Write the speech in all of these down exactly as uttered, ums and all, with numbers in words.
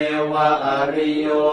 Ayameva ariyo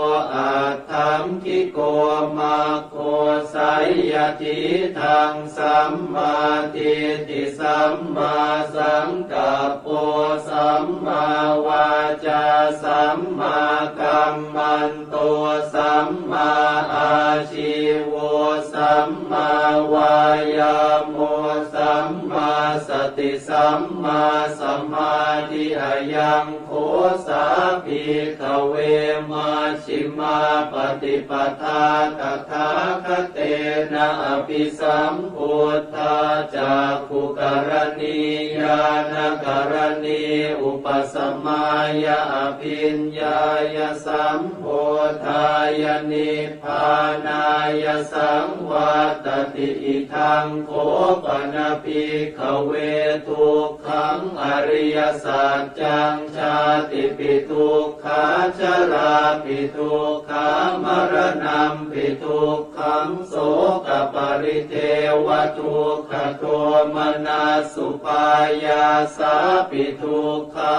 aṭṭhaṅgiko maggo, seyyathīdaṃ: sammādiṭṭhi sammāsaṅkappo sammāvācā sammākammanto sammāājīvo sammāvāyāmo sammāsati sammāsamādhi. Ayaṃ kho sā bhikkhave majjhimā paṭipadā tathāgatena abhisambuddhā cakkhukaraṇī ñāṇakaraṇī upasamāya abhiññāya sambodhāya nibbānāya saṃvattati. Idaṃ kho pana bhikkhave dukkhaṃ ariyasaccaṃ: jātipi dukkhā jarāpi dukkhā maraṇampi dukkhaṃ sokaparidevadukkhadomanassupāyāsāpi duk khā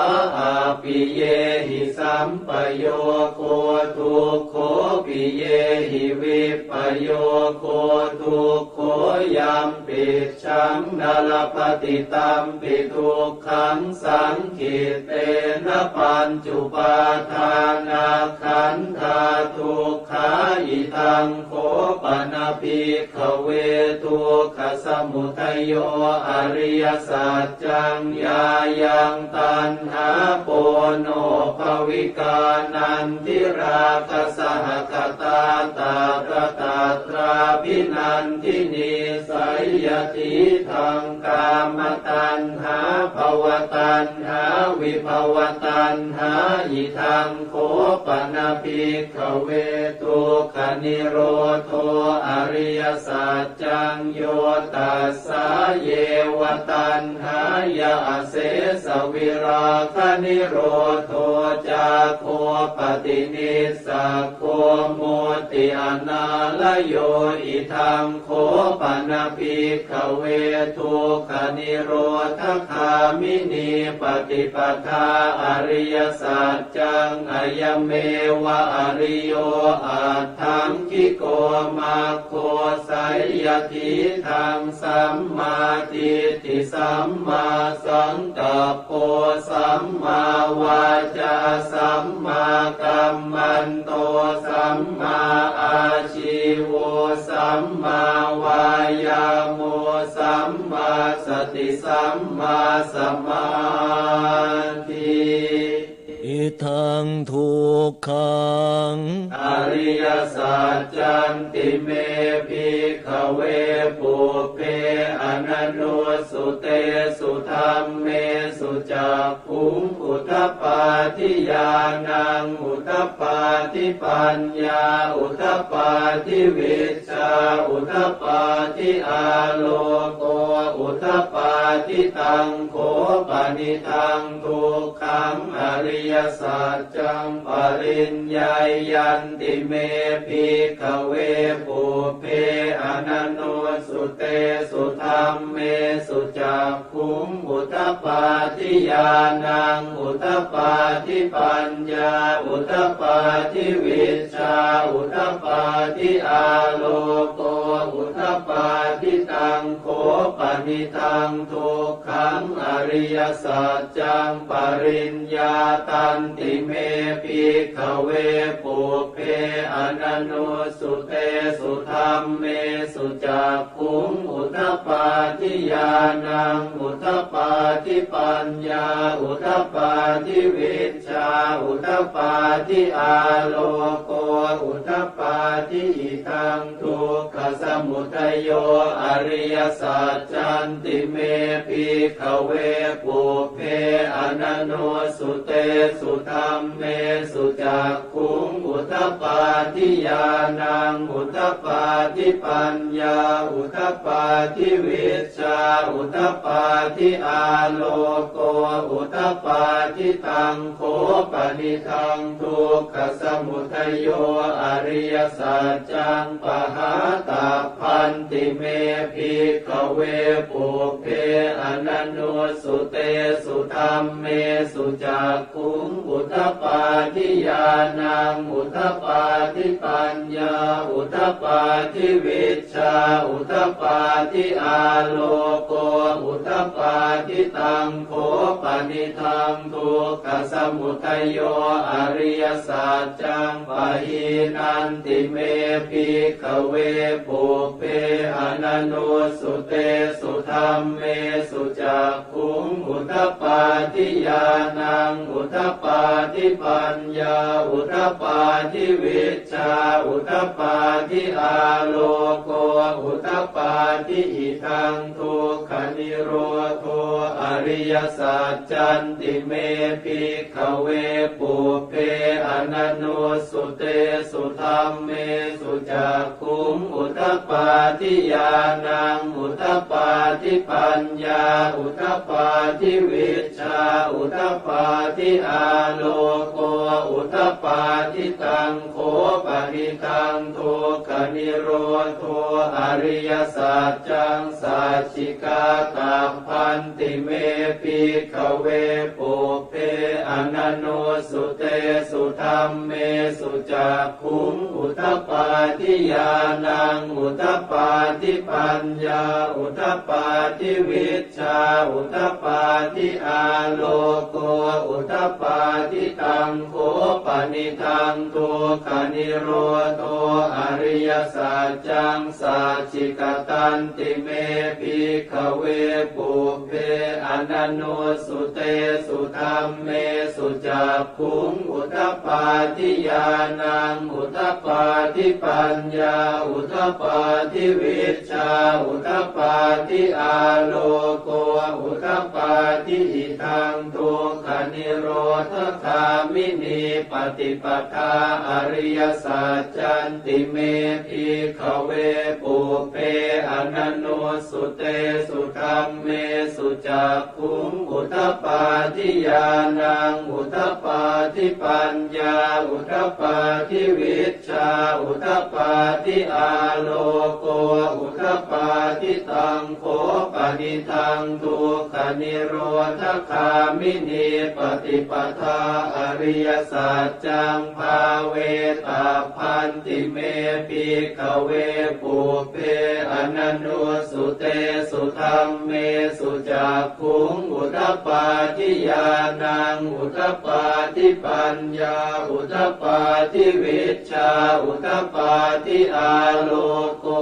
appiyehi sampayogo dukkho, piyehi vippayogo dukkho, yampicchaṃ na labhati tampi dukkhaṃ, saṅkhittena pañcupādānakkhandhā dukkhā. Idaṃ kho pana bhikkhave dukkhasamudayo ariyasaccaṃ: yāyaṃ taṇhā ponobbhavikā nandirāgasahagatā tatra tatrābhinandinī, seyyathīdaṃ: kāmataṇhā bhavataṇhā vibhavataṇhā. Idaṃ kho pana bhikkhave dukkhanirodho ariyasaccaṃ: yo tassāyeva taṇhāya asesavirāganirodho cāgo paṭinissaggo mutti anālayo. Idaṃ kho pana bhikkhave dukkhanirodhagāminī paṭipadā ariyasaccaṃ: ayameva ariyo aṭṭhaṅgiko maggo, seyyathīdaṃ: sammādiṭṭhi sammāsaṅkappo sammāvācā sammākammanto sammāājīvo sammāvāyāmo sammāsati sammāsamādhi. Idaṃ dukkhaṃ ariyasaccanti me bhikkhave pubbe ananussutesu dhammesu cak khuṃ udapādi ñāṇaṃ udapādi paññā udapādi vijjā udapādi āloko udapādi. Taṃ kho panidaṃ dukkhaṃ ariyasaccaṃ pariññeyyanti me bhikkhave pubbe ananussutesu dhammesu cak khuṃ udapādi ñāṇaṃ udapādi paññā udapādi vijjā udapādi āloko udapādi. Taṃ kho panidaṃ dukkhaṃ ariyasaccaṃ pariññātanti me bhikkhave pubbe ananussutesu dhammesu cak khuṃ udapādi ñāṇaṃ udapādi paññā udapādi vijjā udapādi āloko udapādi. Idaṃ dukkhasamudayo ariyasaccanti me bhikkhave pubbe ananussutesu dhammesu cak khuṃ udapādi ñāṇaṃ udapādi paññā udapādi vijjā udapādi āloko udapādi. Taṃ kho panidaṃ dukkhasamudayo ariyasaccaṃ pahātabbanti me bhikkhave pubbe ananussutesu dhammesu cak khuṃ udapādi ñāṇaṃ udapādi paññā udapādi vijjā udapādi āloko udapādi. Taṃ kho panidaṃ dukkhasamudayo ariyasaccaṃ pahīnanti me bhikkhave pubbe ananussutesu dhammesu cak khuṃ udapādi ñāṇaṃ udapādi paññā udapādi vijjā udapādi āloko udapādi. Idaṃ dukkhanirodho ariyasaccanti me bhikkhave pubbe ananussutesu dhammesu cak khuṃ udapādi ñāṇaṃ udapādi paññā udapādi vijjā udapādi āloko udapādi. Taṃ kho panidaṃ dukkhanirodho ariyasaccaṃ sacchikātabbanti me bhikkhave pubbe ananussutesu dhammesu cak khuṃ udapādi ñāṇaṃ udapādi paññā udapādi vijjā udapādi āloko udapādi. Taṃ kho panidaṃ dukkhanirodho ariyasaccaṃ sacchikatanti me bhikkhave pubbe ananussutesu dhammesu cak khuṃ udapādi ñāṇaṃ udapādi paññā udapādi vijjā udapādi āloko udapādi. Idaṃ dukkhanirodhagāminī paṭipadā ariyasaccanti me bhikkhave pubbe ananus sutesu dhammesu cakkhuṃ udapādi ñāṇaṃ udapādi paññā udapādi vijjā udapādi āloko udapādi. Taṃ kho panidaṃ dukkhanirodhagāminī paṭipadā ariyasaccaṃ bhāvetabbanti me bhikkhave pubbe ananussutesu dhammesu cakkhuṃ udapādi ñāṇaṃ udapādi paññā udapādi vijjā udapādi āloko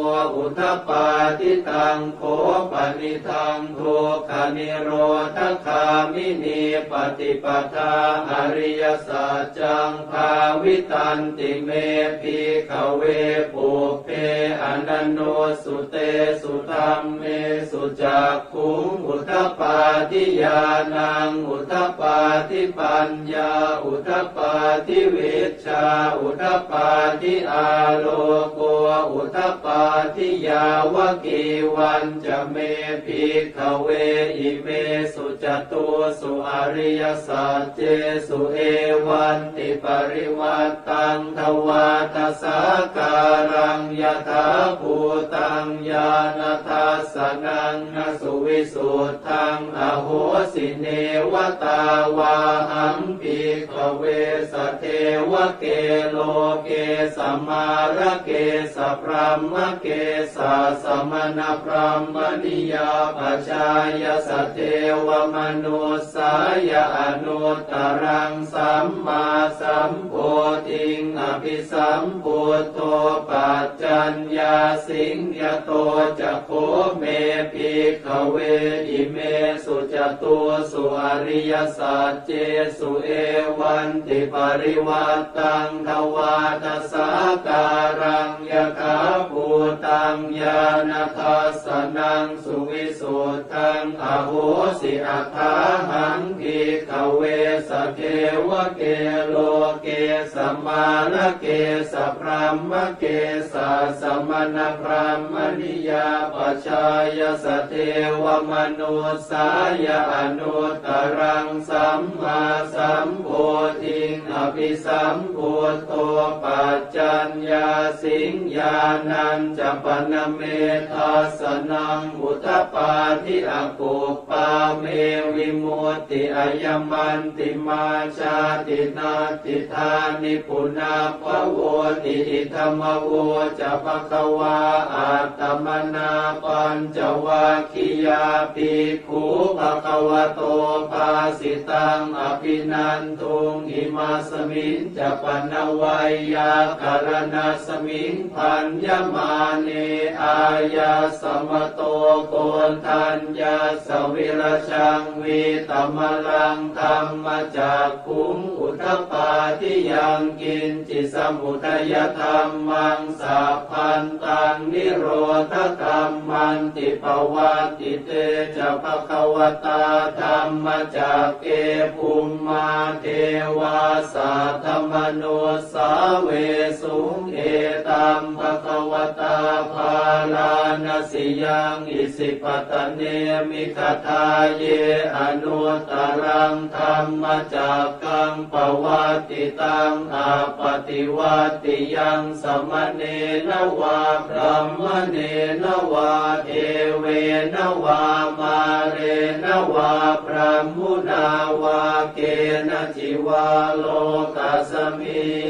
udapādi. Taṃ kho panidaṃ dukkhanirodhagāminī paṭipadā ariyasaccaṃ bhāvitanti me bhikkhave pubbe ananussutesu dhammesu cakkhuṃ udapādi ñāṇaṃ udapādi paññā udapādi vijjā udapādi āloko udapādi. Yāvakīvañca me bhikkhave imesu catūsu ariyasaccesu evantiparivaṭṭaṃ dvādasākāraṃ yathābhūtaṃ ñāṇadassanaṃ na suvisuddhaṃ ahosi, neva tāvāhaṃ bhikkhave sadevake loke samārake sabrahmake sassamaṇabrāhmaṇiyā pajāya sadevamanussāya anuttaraṃ sammāsambodhiṃ abhisambuddho paccaññāsiṃ. Yato ca kho me bhikkhave imesu catūsu ariyasaccesu evantiparivaṭṭaṃ dvādasākāraṃ yathābhūtaṃ ñāṇadassanaṃ suvisuddhaṃ ahosi, athāhaṃ bhikkhave sadevake loke samārake sabrahmake sassamaṇabrāhmaṇiyā pajāya sadevamanussāya anuttaraṃ sammāsambodhiṃ abhisambuddho paccaññāsiṃ. Ñāṇañca pana me dassanaṃ uda pādi akuppā me vimutti ayamantimā jāti natthidāni punabbhavoti. Idamavoca bhagavā. Attamanā pañcavaggiyā bhikkhū bhagavato bhāsitaṃ abhinanduṃ. Imasmiñca pana veyyākaraṇasmiṃ bhaññamāne āyasmato Koṇḍaññassa virajaṃ vītamalaṃ dhammacakkhuṃ udapādi: yaṃ kiñci samudayadhammaṃ sabbantaṃ nirodhadhammanti. Pavattite ca bhagavatā dhammacakke bhummā devā saddamanussāvesuṃ: etaṃ bhagavatā bārāṇasiyaṃ isipatane migadāye anuttaraṃ dhammacakkaṃ pavattitaṃ appaṭivattiyaṃ samaṇena vā brāhmaṇena vā devena vā mārena vā brahmunā vā kenaci vā lokasminti.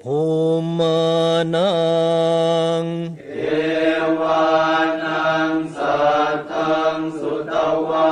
Bhummānaṃ devānaṃ saddaṃ sutvā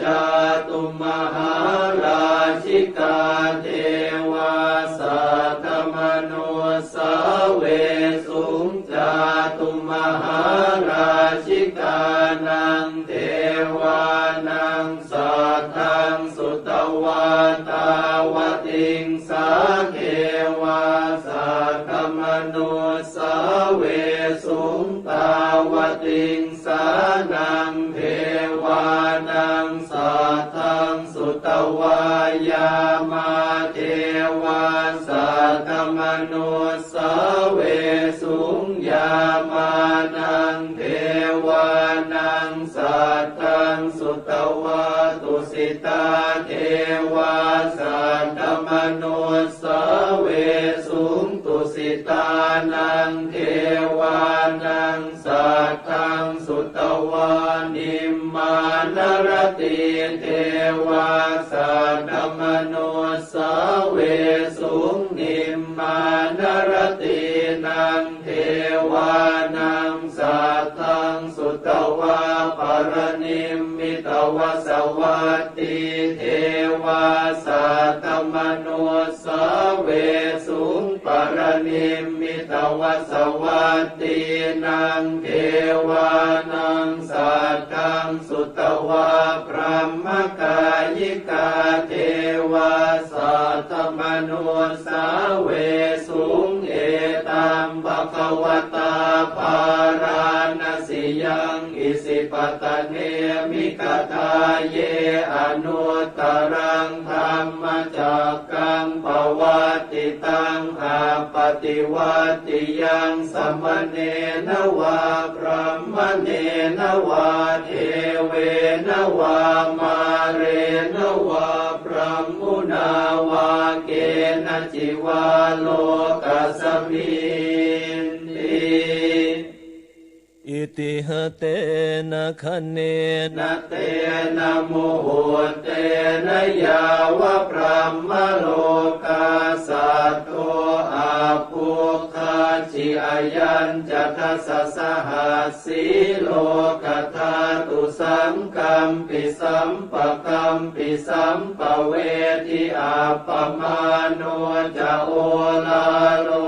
cātummahārājikā devā saddamanussāvesuṃ. Cātummahārājikānaṃ devānaṃ saddaṃ sutvā tāvatiṃsā devā saddamanussāvesuṃ. Tāvatiṃsānaṃ devānaṃ saddaṃ sutvā yāmā devā saddamanussāvesuṃ. Yāmānaṃ devānaṃ saddaṃ sutvā tusitā devā saddamanussāvesuṃ. Tusitānaṃ devānaṃ saddaṃ sutvā nimmānaratī devā saddamanussāvesuṃ. Nimmānaratīnaṃ devānaṃ saddaṃ sutvā paranimmitavasavattī devā saddamanussāvesuṃ. Paranimmitavasavattīnaṃ devānaṃ saddaṃ sutvā brahmakāyikā devā saddamanussāvesuṃ. Etaṃ bhagavatā bārāṇasiyaṃ isipatane migadāye anuttaraṃ dhammacakkaṃ pavattitaṃ appaṭivattiyaṃ samaṇena vā brāhmaṇena vā devena vā mārena vā brahmunā vā kenaci vā lokasminti. Itiha tena khaṇena tena muhuttena yāva brahmalokā saddo abbhuggacchi. Ayañca dasasahassī lokadhātu saṅkampi sampakampi sampavedhi. Appamāṇo ca oḷāro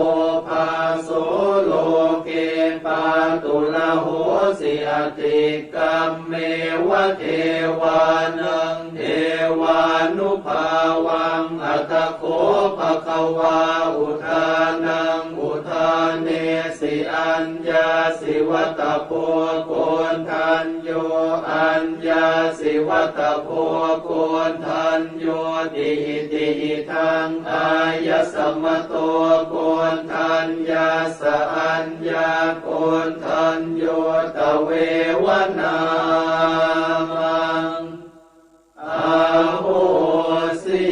obhāso loke pāturahosi atikkammeva devānaṃ devānubhāvaṃ. Atha kho bhagavā udānaṃ udānesi: aññāsi vata bho koṇḍañño, aññāsi vata bho koṇḍaññoti. Iti hidaṃ āyasmato koṇḍaññassa aññākoṇḍañño tveva nāmaṃ ahosīti.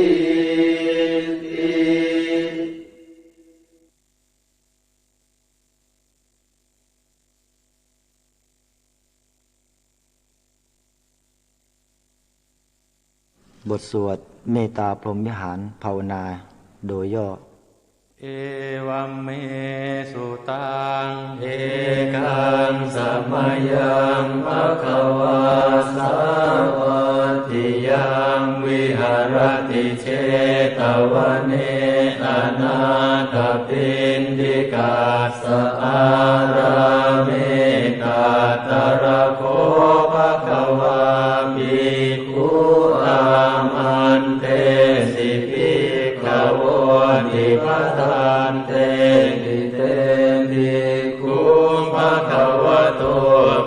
บทสวดเมตตาพรหมวิหารภาวนาโดยย่อ Evaṃ me sutaṃ. Ekaṃ samayaṃ bhagavā sāvatthiyaṃ viharati jetavane anāthapiṇḍikassa ārāme. Tatra kho bhagavā bhikkhū āmantesi bhikkhavoti. Bhadanteti te bhikkhū bhagavato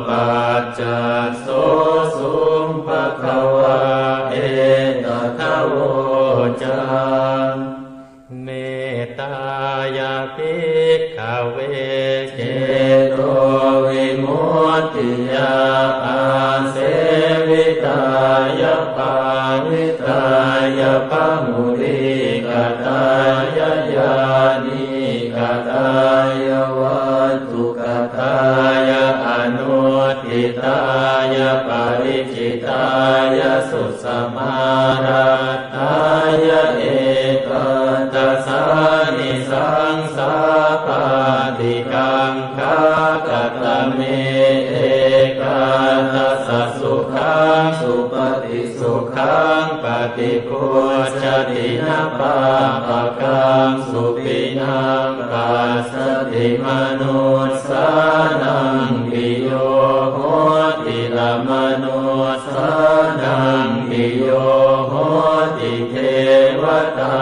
paccassosuṃ. Bhagavā etadavoca: Mettāya bhikkhave cetovimuttiyā āsevitāya bhāvitāya bahulīkatāya yānīkatāya vatthukatāya anuṭṭhitāya paric citāya susamāraddhāya ekaddasānisaṃsā pāṭikaṅkhā. Katame ekaddasa? Sukhaṃ supati sukhaṃ paṭibujjhati, na pāpakaṃ supinaṃ passati, manussānaṃ piyo hoti, amanussānaṃ piyo hoti, devatā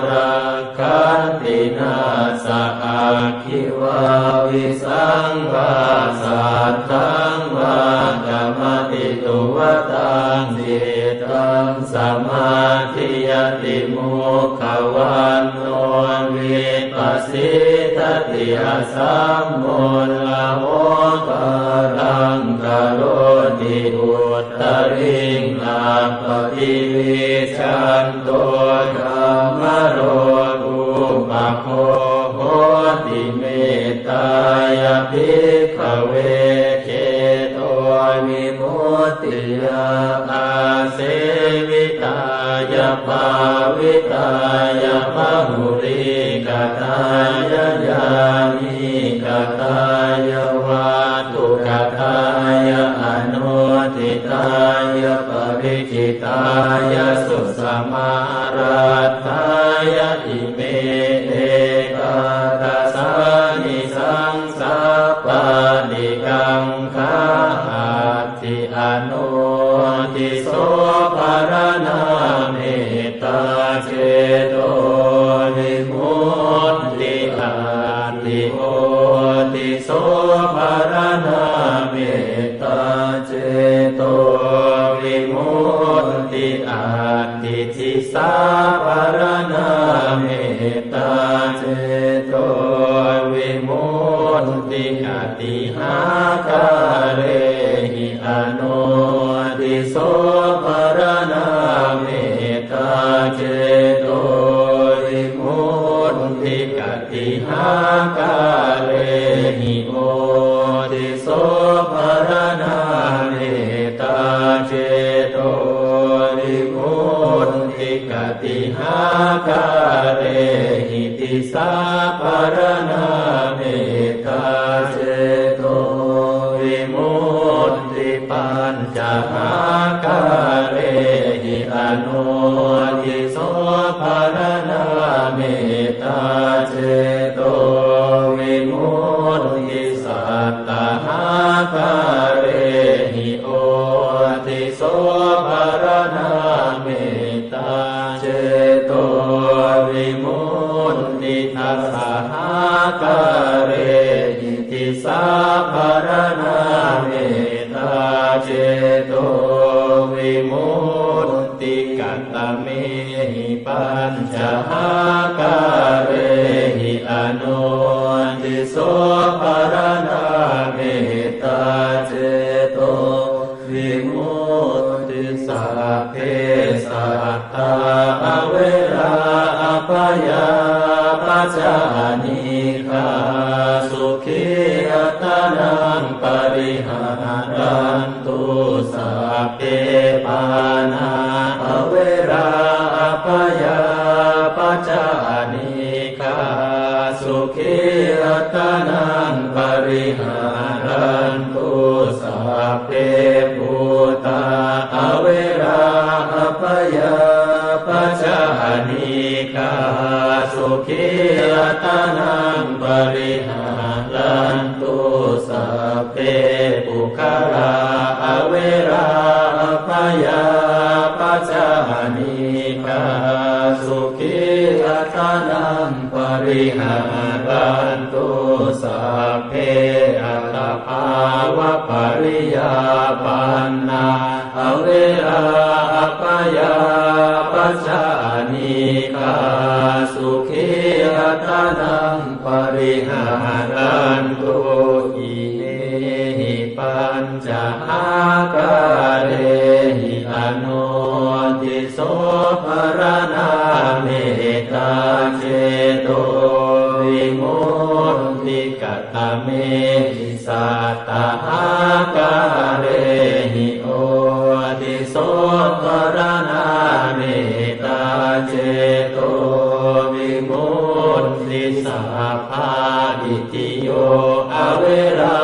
rakkhanti, nāssa aggi vā visaṃ vā satthaṃ vā kamati, tuvaṭaṃ cittaṃ samādhiyati, mukhavaṇṇo vippasīdati, asammūḷhakaraṃ karoti, uttariṃ appaṭivijjhanto kammarokupago hoti. Mettāya bhikkhave cetovimuttiyā āsevitāya bhāvitāya bahulīkatāya yānīkatāya vatthukatāya anuṭṭhitāya paric citāya susamāraddhāya ime ekaddasānisaṃsā pāṭikaṅkhā. Atthi anodhiso pharaṇā mettā cetovimutti. Atthi odhiso pharaṇā mettā cetovimutti. Atthi disā pharaṇā mettā cetovimutti. Katihākārehi anodhiso pharaṇā mettā cetovimutti. Katihākārehi odhiso pharaṇā mettā cetovimutti. Katihākārehi disā pharaṇā mettā cetovimutti. Pañcahākārehi anodhiso pharaṇā mettā cetovimutti. Sattahākārehi odhiso pharaṇā mettā cetovimutti. Dasahākārehi disā pharaṇā mettā cetovimutti. Katamehi pañcahākārehi anodhiso pharaṇā mettā cetovimutti. Sabbe sattā averā abyāpajjhā anīghā sukhī attānaṃ pariharantu. Sabbe pāṇā ave averā abyāpajjhā anīghā sukhī attānaṃ pariharantu. Sabbe bhūtā averā abyāpajjhā anīghā sukhī attānaṃ pariharantu. Sabbe puggalā averā abyāpajjhā anīghā sukhī attānaṃ pariharantu. Sabbe attabhāvapariyāpannā averā abyāpajjhā anīghā sukhī attānaṃ pariharantu. Imehi pañcākārehi anodhiso pharaṇā mettācetovimutti. Katamehi sattahākārehi odhiso pharaṇā mettācetovimutti? Sabbā itthiyo averā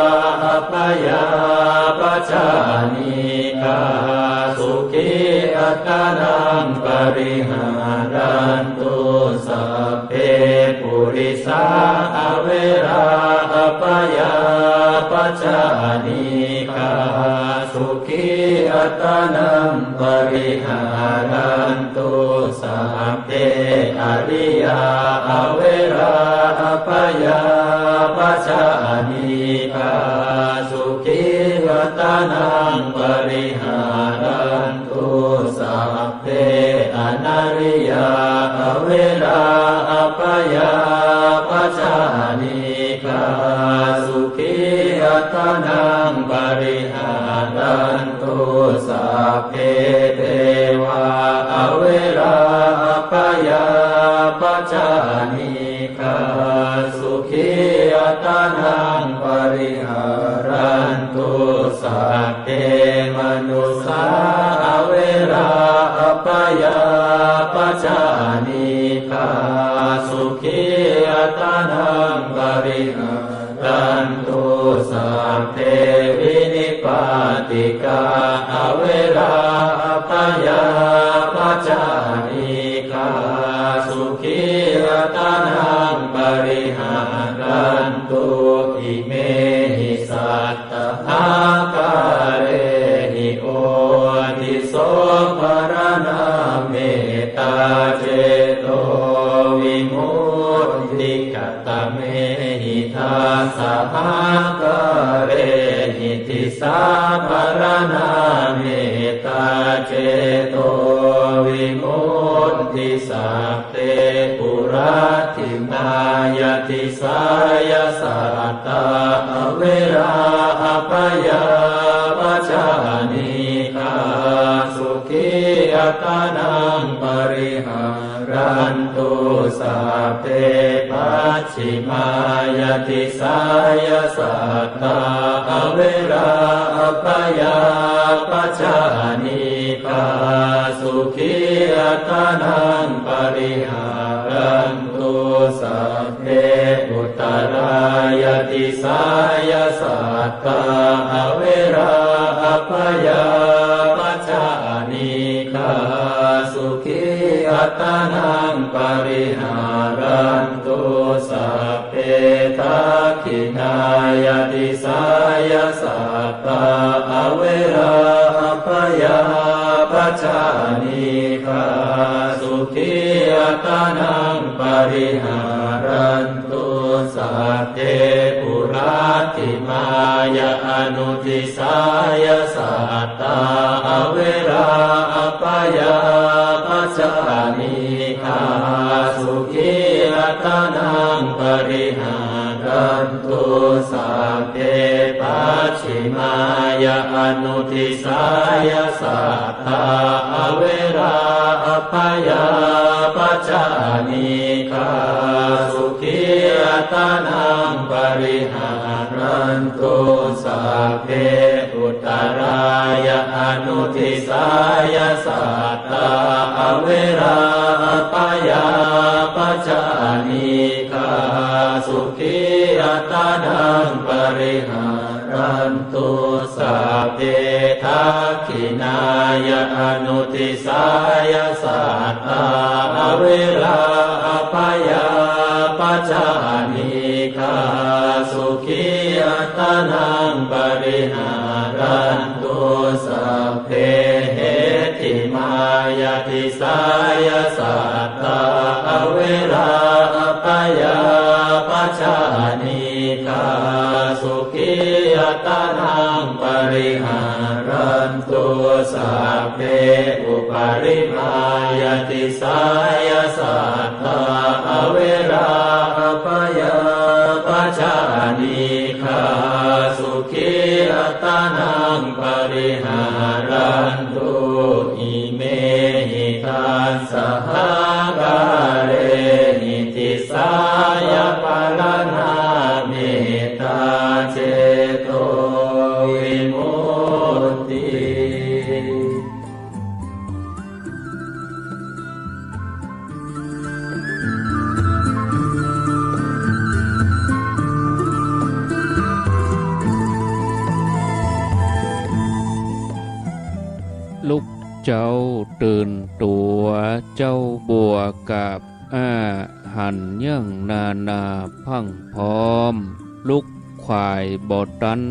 abyāpajjhā anīghā sukhī attānaṃ pariharantu. Sabbe purisā averā abyāpajjhā anīghā sukhī attānaṃ pariharantu. Sabbe ariyā averā abyāpajjhā anīghā sukhī attānaṃ pariharantu. Sabbe anariyā averā abyāpajjhā anīghā sukhī attānaṃ pariharantu. Sabbe devā averā abyāpajjhā anīghā sukhī attānaṃ pariharantu. Sabbe manussā averā abyāpajjhā anīghā sukhī attānaṃ pariharantu. Sabbe vinipātikā averā abyāpajjhā anīghā sukhī attānaṃ pariharantu. Imehi sattahākārehi odhiso pharaṇā mettācetovimutti. Katamehi dasahākārehi disāpharaṇā mettācetovimutti? Sabbe puratthimāya disāya sattā averā abyāpajjhā anīghā sukhī attānaṃ pariharantu. Sabbe pacchimāya disāya sattā averā abyāpajjhā anīghā sukhī attānaṃ pariharantu. Sabbe uttarāya disāya sattā averā abyāpajjhā anīghā sukhī attānaṃ pariharantu. Sabbe dakkhiṇāya disāya sattā averā abyāpajjhā anīghā sukhī attānaṃ pariharantu. Sabbe puratthimāya anudisāya sattā averā abyāpajjhā anīghā sukhī attānaṃ pariharantu. Sabbe pacchimāya anudisāya sattā averā abyāpajjhā anīghā sukhī attānaṃ pariharantu. Rakkhantu sabbe uttarāya anudisāya sadā averā abyāpajjhā anīghā sukhī attānaṃ pariharantu. Sabbe dakkhiṇāya anudisāya sadā averā abyāpajjhā anīghā sukhī attānaṃ pariharantu. Sabbe heṭṭhimāya disāya sadā averā abyāpajjhā anīghā sukhī attānaṃ pariharantu. Sabbe uparimāya disāya sadā averā abyāpajjhā anīghā sukhī attānaṃ pariharantu. Imehi dasaākārehi disāya pharaṇā mettā cetovimutti. ลุกเจ๊าตื่นตั๋ว เจ๊าบัวกาบอ้า หันเยื่องนานาพรั่งพร้อม ลุกขวายบ่ตัน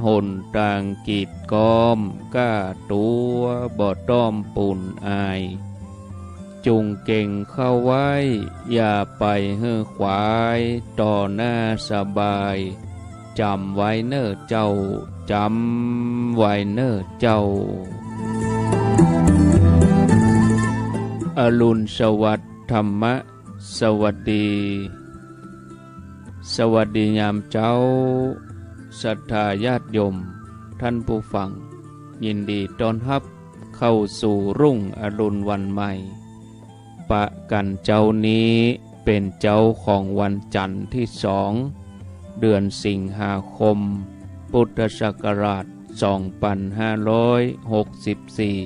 หนตางกีดก๊อม ก้าตั๋วบ่ต้อมปูนอาย จุ่งเก๋งเข้าไว้ อย่าไปหื้อขวาย ต่อหน้าสบาย จ๋ำไว้เน่อเจ้า จ๋ำไว้เน่อเจ้า อรุณสวัสดิ์ธรรมะ สวัสดี สวัสดียามเจ๊า ศรัทธาญาติโยม ท่านผู้ฟัง ยินดีต้อนฮับเข้าสู่รุ่งอรุณวันใหม่ ปะกั๋นเจ๊านี้เป๋นเจ๊าของวันจันทร์ตี้สอง เดือนสิงหาคม พุทธศักราชสองปันห้าร้อยหกสิบสี่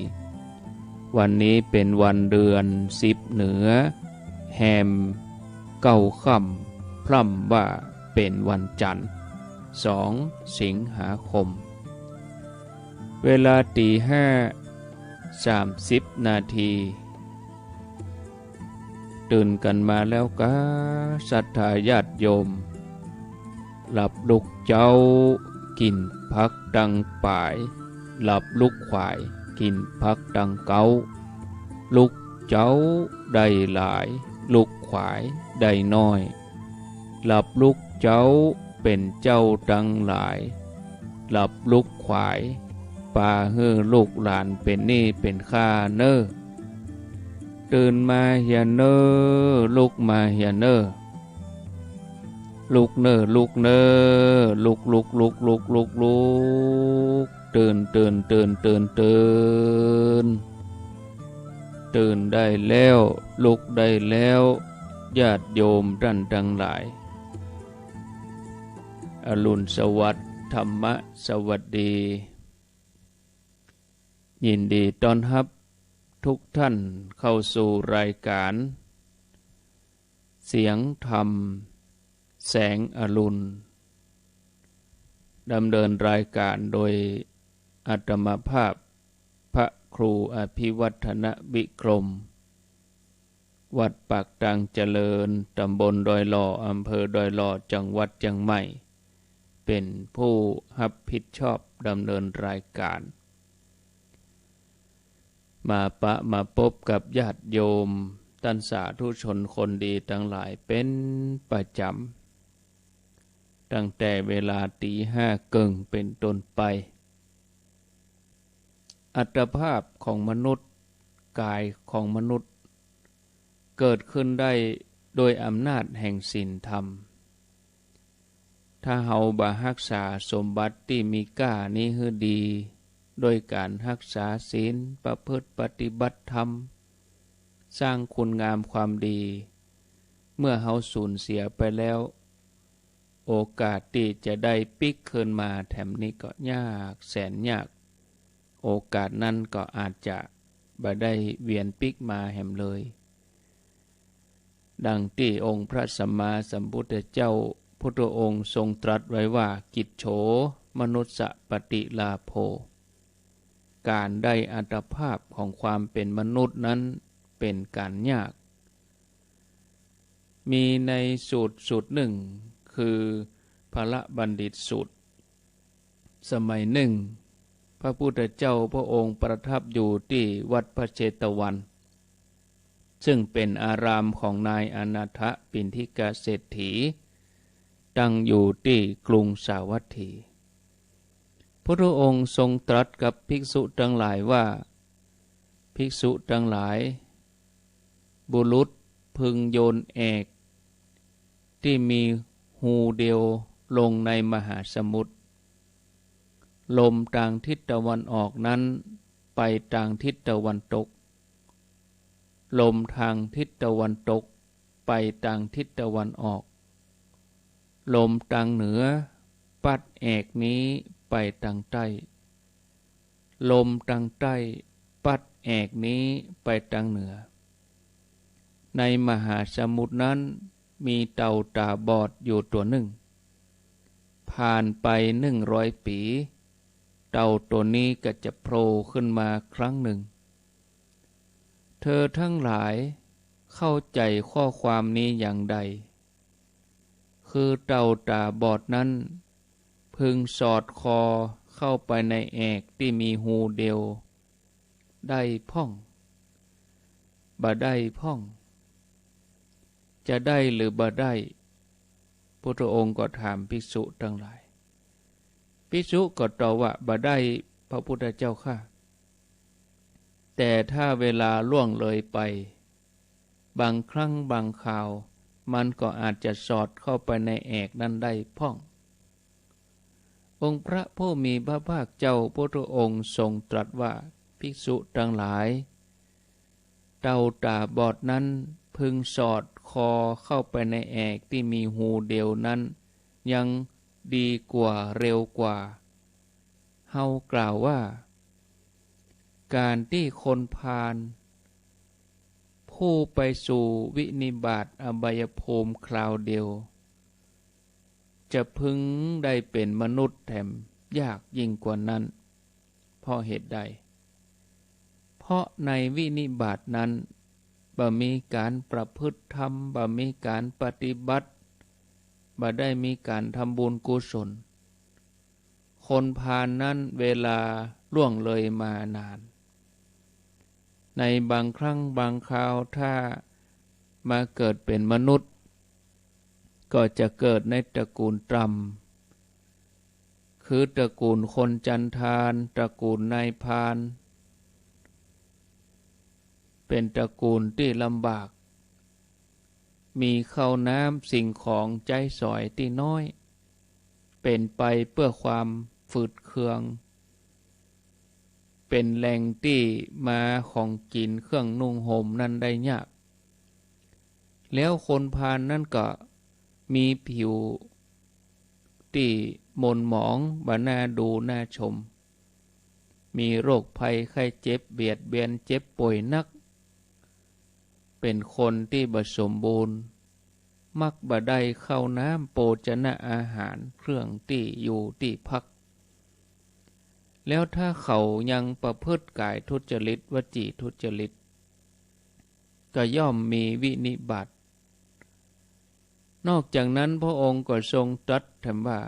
วันนี้เป๋นวันเดือนสิบเหนือ แฮมเก้าค่ำ พร่ำว่าเป๋นวันจันทร์ สองสิงหาคม เวลาตี๋ห้าสามสิบนาที ตื่นกั๋นมาแล้วกา ศรัทธาญาติโยม หลับลุกเจ๊า กิ๋นผักตังป๋าย หลับลุกขวาย กิ๋นผักตังเก๊า ลุกเจ๊าได้หลาย ลุกขวายได้น้อย หลับลุกเจ๊าเป๋นเจ้าตังหลาย หลับลุกขวาย ปาหื้อลูกหลานเป๋นหนี้เป๋นค่าเน่อ ตื่นมาเหียเน่อ ลุกมาเหียเน่อ ลุกเน่อ ลุกเน่อ ลุก ลุก ลุก ตื่น ตื่น ตื่น ตื่น ตื่น ตื่นได้แล้ว ลุกได้แล้ว ญาติโยมต้านตังหลาย อรุณสวัสดิ์ ธรรมะสวัสดี ยินดีต้อนฮับทุกท่านเข้าสู่รายการ เสียงธรรม แสงอรุณ ดำเนินรายการโดยอาตมาภาพ พระครูอภิวัฒนวิกรม วัดปากตางเจริญ ตำบลดอยหล่อ อำเภอดอยหล่อ จังหวัดเจียงใหม่ เป๋นผู้ฮับผิดชอบดำเนินรายการ มาปะมาปบกับญาติโยม ต้านสาธุชนคนดีตังหลายเป๋นประจ๋ำ ตั้งแต่เวลาตี๋ห้าเกิ่งเป๋นต้นไป อัตภาพของมนุษย์ ก๋ายของมนุษย์ เกิดขึ้นได้โดยอำนาจแห่งศีลธรรม ถ้าเฮาบ่ฮักษาสมบัติตี้มีก้านี้หื้อดี โดยก๋านฮักษาศีล ประพฤติปฏิบัติธรรม สร้างคุณงามความดี เมื่อเฮาสูญเสียไปแล้ว โอกาสตี้จะได้ปิ๊กคืนมาแถมนี้ก็ยากแสนยาก โอกาสนั้นก็อาจจะบ่ได้เวียนปิ๊กมาแหมเลย ดังตี้องค์พระสัมมาสัมพุทธเจ้าพุทธองค์ทรงตรัสไว้ว่า กิจโฉมนุสสปฏิลาโภ การได้อัตภาพของความเป็นมนุษย์นั้นเป็นการยาก มีในสูตรสูตรหนึ่ง คือพระบัณฑิตสูตร สมัยหนึ่ง พระพุทธเจ้าพระองค์ประทับอยู่ตี้วัดพระเชตวัน ซึ่งเป็นอารามของนายอนาถปิณฑิกเศรษฐี ตั้งอยู่ตี้กรุงสาวัตถี พุทธองค์ทรงตรัสกับภิกษุทั้งหลายว่า ภิกษุทั้งหลาย บุรุษพึงโยนแอกตี้มีฮูเดียวลงในมหาสมุทร ลมตางทิศตะวันออกนั้นไปตางทิศตะวันตก ลมตางทิศตะวันตกไปตางทิศตะวันออก ลมตางเหนือปั๊ดแอกนี้ไปตางใต้ ลมตางใต้ปั๊ดแอกนี้ไปตางเหนือ ในมหาสมุทรนั้นมีเต่าต๋าบอดอยู่ตั๋วนึ่ง ผ่านไปหนึ่งร้อยปี๋ เต่าตั๋วนี้ก็จะโผล่ขึ้นมาครั้งนึ่ง เธอทั้งหลายเข้าใจ๋ข้อความนี้อย่างใด คือเต่าต๋าบอดนั้นพึงสอดคอเข้าไปในแอกตี้มีฮูเดียวได้พ่อง บ่ได้พ่อง จะได้หรือบ่ได้ พุทธองค์ก็ถามภิกษุทั้งหลาย ภิกษุก็ตอบว่า บ่ได้ พระพุทธเจ้าข้า แต่ถ้าเวลาล่วงเลยไป บางครั้งบางคราว มันก็อาจจะสอดเข้าไปในแอกนั้นได้พ่อง องค์พระผู้มีพระภาคเจ้าพุทธองค์ทรงตรัสว่า ภิกษุทั้งหลาย เต่าต๋าบอดนั้นพึงสอดคอเข้าไปในแอกตี้มีฮูเดียวนั้น ยังดีกว่าเร็วกว่า เฮากล่าวว่า การตี้คนพาลผู้ไปสู่วินิบาตอบายภูมิคราวเดียว จะพึงได้เป๋นมนุษย์แถมยากยิ่งกว่านั้น เพราะเหตุใด เพราะในวินิบาตนั้นบ่มีการประพฤติธรรม บ่มีการปฏิบัติ บ่ได้มีการทำบุญกุศล คนพาลนั้นเวลาล่วงเลยมานาน ในบางครั้งบางคราวถ้ามาเกิดเป๋นมนุษย์ ก็จะเกิดในตระกูลต่ำ คือตระกูลคนจันทาน ตระกูลนายพราน เป๋นตระกูลตี้ลำบาก มีข้าวน้ำสิ่งของใจ๊สอยตี้น้อย เป๋นไปเปื้อความฝืดเคือง เป๋นแหล่งตี้มาของกิ๋นเครื่องนุ่งห่มนั้นได้ยาก แล้วคนพาลนั้นก็มีผิวตี้หม่นหมอง บ่น่าดูน่าชม มีโรคภัยไข้เจ็บเบียดเบียน เจ็บป่วยนัก เป๋นคนตี้บ่สมบูรณ์ มักบ่ได้ข้าวน้ำโภชนะอาหาร เครื่องตี้อยู่ตี้พัก แล้วถ้าเขายังประพฤติกายทุจริต วจีทุจริต ก็ย่อมมีวินิบาต นอกจากนั้นพระองค์ก็ทรงตรัสแถมว่า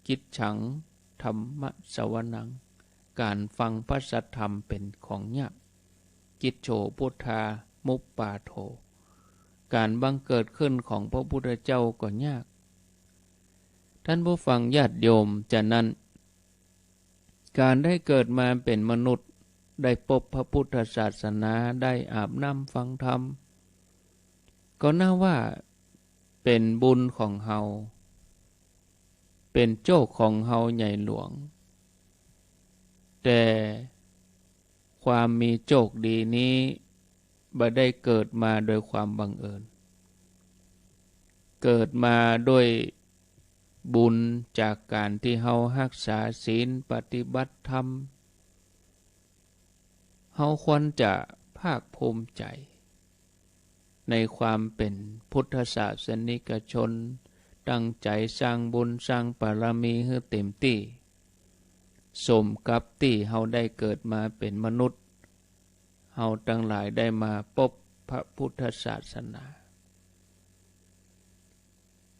กิจฉัง ธัมมสวนัง การฟังพระสัทธรรมเป๋นของยาก กิจโฉ พุทธา มุปปาโท การบังเกิดขึ้นของพระพุทธเจ้าก็ยาก ท่านผู้ฟังญาติโยม ฉะนั้น การได้เกิดมาเป๋นมนุษย์ ได้ปบพระพุทธศาสนา ได้อาบน้ำฟังธรรม ก็นับว่าเป๋นบุญของเฮา เป๋นโจคของเฮาใหญ่หลวง แต่ความมีโจคดีนี้บ่ได้เกิดมาโดยความบังเอิญ เกิดมาโดย บุญจากก๋านตี้เฮาฮักษาศีล ปฏิบัติธรรม เฮาควรจะภาคภูมิใจ๋ ในความเป๋นพุทธศาสนิกชน ตั้งใจ๋สร้างบุญสร้างบารมีหื้อเต๋มตี้ สมกับตี้เฮาได้เกิดมาเป๋นมนุษย์ เฮาตังหลายได้มาปบพระพุทธศาสนา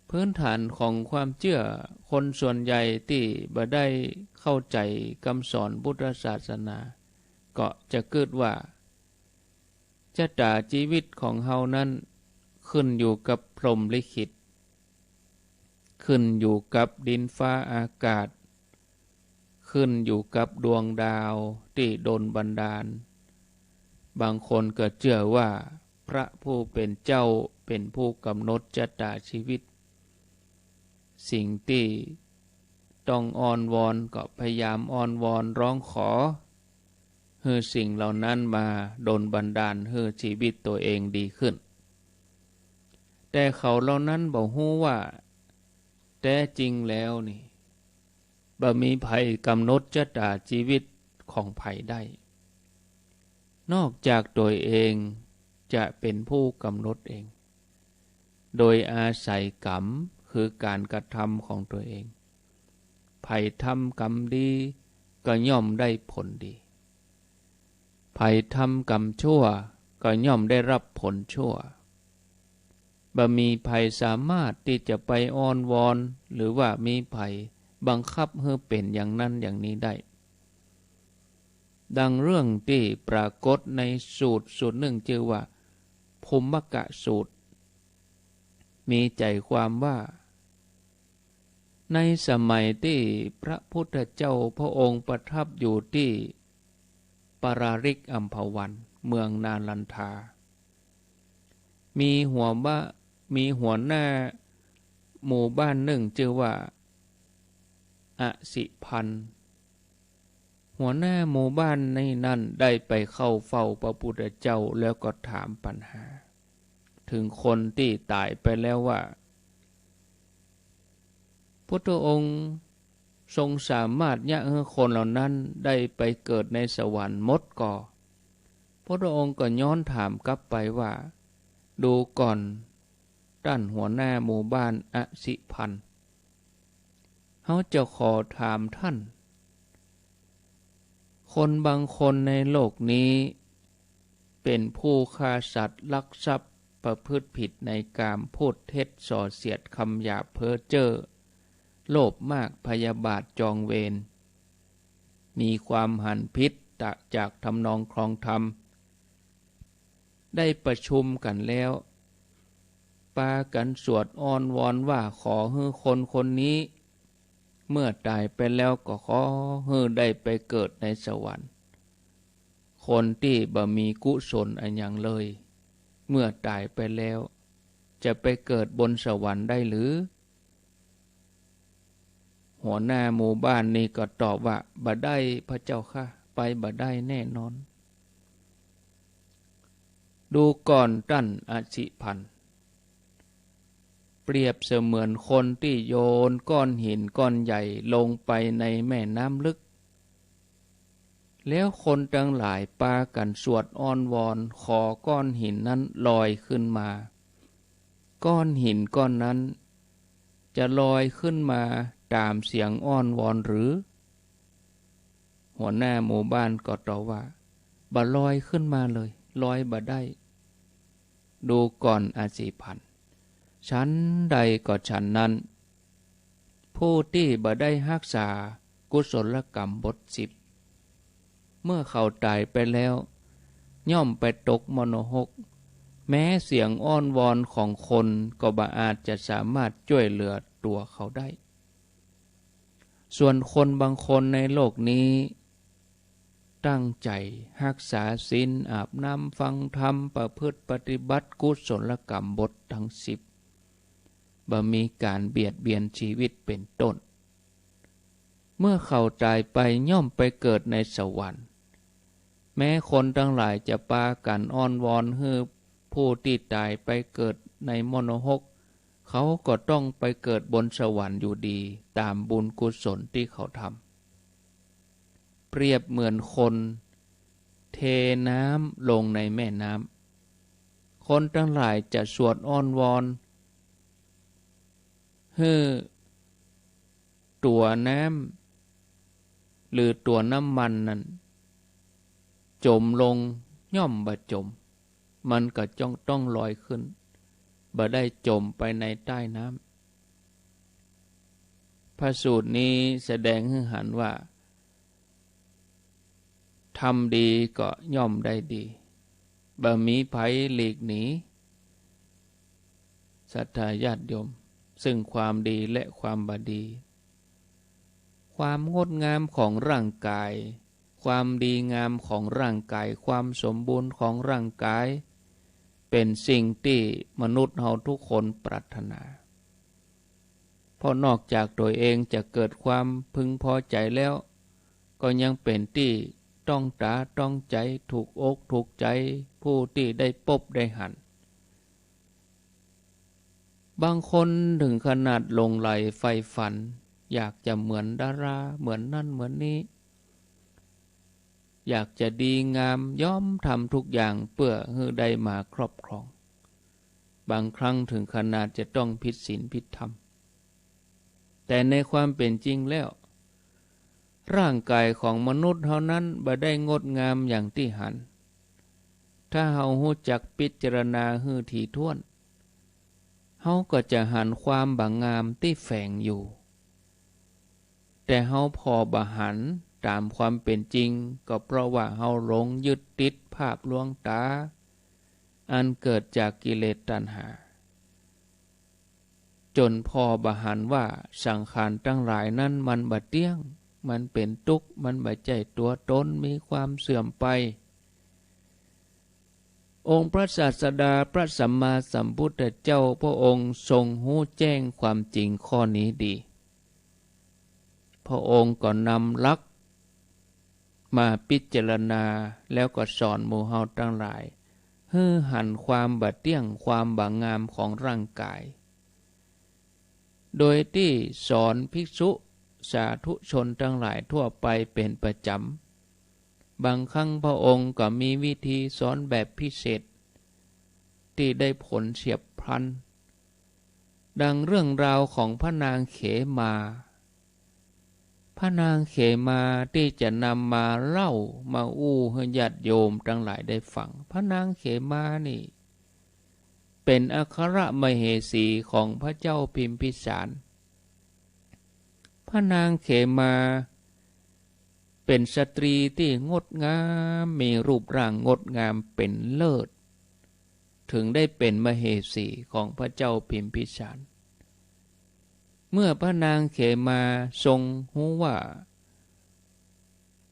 พื้นฐานของความเจื้อคนส่วนใหญ่ตี้บ่ได้เข้าใจ๋กำสอนพุทธศาสนา ก็จะกึ๊ดว่า จะต๋าจีวิตของเฮานั้นขึ้นอยู่กับพรหมลิขิต ขึ้นอยู่กับดินฟ้าอากาศ ขึ้นอยู่กับดวงดาวตี้ดลบันดาล บางคนก็เจื้อว่าพระผู้เป๋นเจ้าเป๋นผู้ก๋ำหนดจะต๋าจีวิต สิ่งตี้ต้องอ้อนวอนก็พยายามอ้อนวอนร้องขอ หื้อสิ่งเหล่านั้นมาดลบันดาลหื้อจีวิตตั๋วเองดีขึ้น แต่เขาเหล่านั้นบ่ฮู้ว่า แต๊จริงแล้วนี้ บ่มีใผก๋ำหนดจะต๋าจีวิตของใผได้ นอกจากตั๋วเองจะเป๋นผู้ก๋ำหนดเอง โดยอาศัยกรรม คือก๋านกระทำของตั๋วเอง ใผทำกรรมดีก็ย่อมได้ผลดี ใผทำกรรมชั่วก็ย่อมได้รับผลชั่ว บ่มีใผสามารถตี้จะไปอ้อนวอน หรือว่ามีใผบังคับหื้อเป๋นอย่างนั้นอย่างนี้ได้ ดังเรื่องตี้ปรากฏในสูตรสูตรนึ่งจื้อว่า ภุมมกสูตร มีใจ๋ความว่า ในสมัยตี้พระพุทธเจ้าพระองค์ประทับอยู่ตี้ปาราริกอัมพวัน เมืองนาลันทา มีหัวบ้า- มีหัวหน้าหมู่บ้านนึ่งจื้อว่าอสิพัน หัวหน้าหมู่บ้านนี้นั้นได้ไปเข้าเฝ้าพระพุทธเจ้าแล้วก็ถามปัญหา เถิงคนตี้ต๋ายไปแล้วว่า พุทธองค์ทรงสามารถเยียะหื้อคนเหล่านั้นได้ไปเกิดในสวรรค์หมดก่อ พุทธองค์ก็ย้อนถามกลับไปว่า ดูก่อน ต้านหัวหน้าหมู่บ้านอสิพัน เฮาจะขอถามต้าน คนบางคนในโลกนี้ เป๋นผู้ฆ่าสัตว์ ลักทรัพย์ ประพฤติผิดในกาม พูดเท็จส่อเสียด คำหยาบเพ้อเจ้อ โลภมาก พยาบาท จองเวร มีความหันผิดจากทำนองครองธรรม ได้ประชุมกั๋นแล้ว ปากั๋นสวดอ้อนวอนว่าขอหื้อคนคนนี้ เมื่อต๋ายไปแล้วก็ขอหื้อได้ไปเกิดในสวรรค์ คนตี้บ่มีกุศลอะหยังเลย เมื่อต๋ายไปแล้ว จะไปเกิดบนสวรรค์ได้หรือ หัวหน้าหมู่บ้านนี้ก็ตอบว่า บ่ได้พระเจ้าข้า ไปบ่ได้แน่นอน ดูก่อนต้านอสิพัน เปรียบเสมือนคนตี้โยนก้อนหินก้อนใหญ่ลงไปในแม่น้ำลึก แล้วคนตังหลายปากั๋นสวดอ้อนวอนขอก้อนหินนั้นลอยขึ้นมา ก้อนหินก้อนนั้นจะลอยขึ้นมาต๋ามเสียงอ้อนวอนหรือ หัวหน้าหมู่บ้านก็ตอบว่า บ่ลอยขึ้นมาเลย ลอยบ่ได้ ดูก่อนอสิพัน ฉันใดก็ฉันนั้น ผู้ตี้บ่ได้ฮักษากุศลกรรมบทสิบ เมื่อเขาต๋ายไปแล้ว ย่อมไปตกมรณภพ แม้เสียงอ้อนวอนของคนก็บ่อาจจะสามารถจ้วยเหลือตั๋วเขาได้ ส่วนคนบางคนในโลกนี้ ตั้งใจ๋ฮักษาศีล อาบน้ำฟังธรรม ประพฤติปฏิบัติกุศลกรรมบทตังสิบ บ่มีก๋านเบียดเบียนจีวิตเป๋นต้น เมื่อเขาต๋ายไปย่อมไปเกิดในสวรรค์ แม้คนตังหลายจะปากั๋นอ้อนวอนหื้อผู้ตี้ต๋ายไปเกิดในมรณภพ เขาก็ต้องไปเกิดบนสวรรค์อยู่ดีต๋ามบุญกุศลตี้เขาทำ เปรียบเหมือนคนเทน้ำลงในแม่น้ำ คนตังหลายจะสวดอ้อนวอนหื้อตั๋วน้ำ หรือตั๋วน้ำมันนั้นจ๋มลง ย่อมบ่จ๋ม มันก็จ้องต้องลอยขึ้น บ่ได้จ๋มไปในใต้น้ำ พระสูตรนี้แสดงหื้อหันว่า ทำดีก็ย่อมได้ดี บ่มีใผหลีกหนี ศรัทธาญาติโยม ซึ่งความดีและความบ่ดี ความงดงามของร่างกาย ความดีงามของร่างกาย ความสมบูรณ์ของร่างกาย เป๋นสิ่งตี้มนุษย์เฮาทุกคนปรารถนา เพราะนอกจากตั๋วเองจะเกิดความพึงพอใจ๋แล้ว ก็ยังเป๋นตี้ต้องต๋าต้องใจ๋ ถูกอกถูกใจ๋ผู้ตี้ได้ปบได้หัน บางคนเถิงขนาดหลงใหลใฝ่ฝัน อยากจะเหมือนดารา เหมือนนั้นเหมือนนี้ อยากจะดีงาม ยอมทำทุกอย่างเปื้อหื้อได้มาครอบครอง บางครั้งเถิงขนาดจะต้องผิดศีลผิดธรรม แต่ในความเป๋นจริงแล้ว ร่างกายของมนุษย์เฮานั้นบ่ได้งดงามอย่างตี้หัน ถ้าเฮาฮู้จักพิจารณาหื้อถี่ถ้วน เฮาก็จะหันความบ่งามตี้แฝงอยู่ แต่เฮาผ่อบ่หันต๋ามความเป๋นจริง ก็เพราะว่าเฮาหลงยึดติดภาพลวงต๋า อันเกิดจากกิเลสตัณหา จ๋นผ่อบ่หันว่าสังขารตังหลายนั้นมันบ่เตี้ยง มันเป๋นตุ๊กข์ มันบ่ใจ้ตั๋วตน มีความเสื่อมไป องค์พระศาสดาพระสัมมาสัมพุทธเจ้าพระองค์ทรงฮู้แจ้งความจริงข้อนี้ดี พระองค์ก็นำหลักมาพิจารณา แล้วก็สอนหมู่เฮาตังหลาย หื้อหันความบ่เตี้ยง ความบ่งามของร่างกาย โดยตี้สอนภิกษุสาธุชนตังหลายทั่วไปเป๋นประจ๋ำ บางครั้งพระองค์ก็มีวิธีสอนแบบพิเศษ ตี้ได้ผลเฉียบพลัน ดังเรื่องราวของพระนางเขมา พระนางเขมาตี้จะนำมาเล่ามาอู้หื้อญาติโยมตังหลายได้ฟัง พระนางเขมานี่ เป๋นอัครมเหสีของพระเจ้าพิมพิสาร พระนางเขมาเป๋นสตรีตี้งดงาม มีรูปร่างงดงามเป๋นเลิศ เถิงได้เป๋นมเหสีของพระเจ้าพิมพิสาร เมื่อพระนางเขมาทรงฮู้ว่า